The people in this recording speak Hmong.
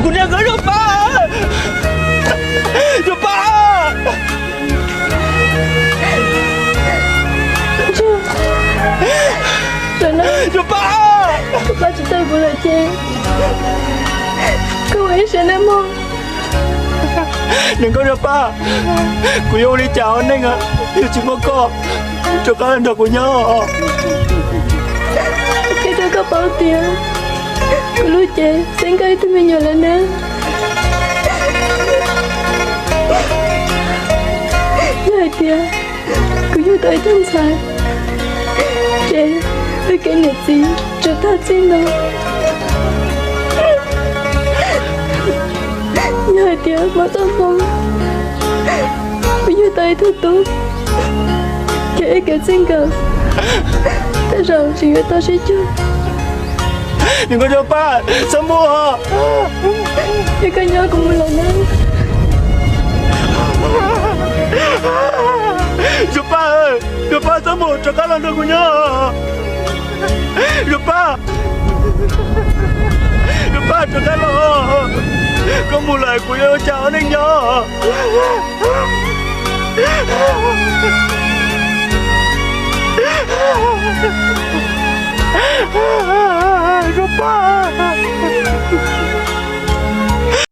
Kuv niag nkauj Zuag Paj, Zuag Paj, Zuag Paj, Zuag Paj tsis tau kuv lawm ces koj ua ib siab nawb mog. Niag nkauj Zuag Paj, kuv yuav ua li cas ua neej yog tsis muaj koj rov qab los nrog kuv nyob? Kev rau koj paub tias kuv lub cev xeeb nkauj ib tug me nyuam lawm na. Yog hais tias kuv yug tau ib tug ntxhais, ces wb kev niam txiv tsuas tag txij no. Yog hais tias muaj txoj hmoo kuv yug tau ib tug tub, ces wb kev txij nkawm tej zaum tseem yuav tau sib cuag. Niag nkauj Zuag Paj, txhob mus, es koj nyob kuv mus lawm na. Zuag Paj, Zuag Paj, txhob mus, rov qab los nrog kuv nyob. Zuag Paj, Zuag Paj, rov qab los, koj mus lawm kuv yuav ua cas ua neej nyob? Zuag Paj.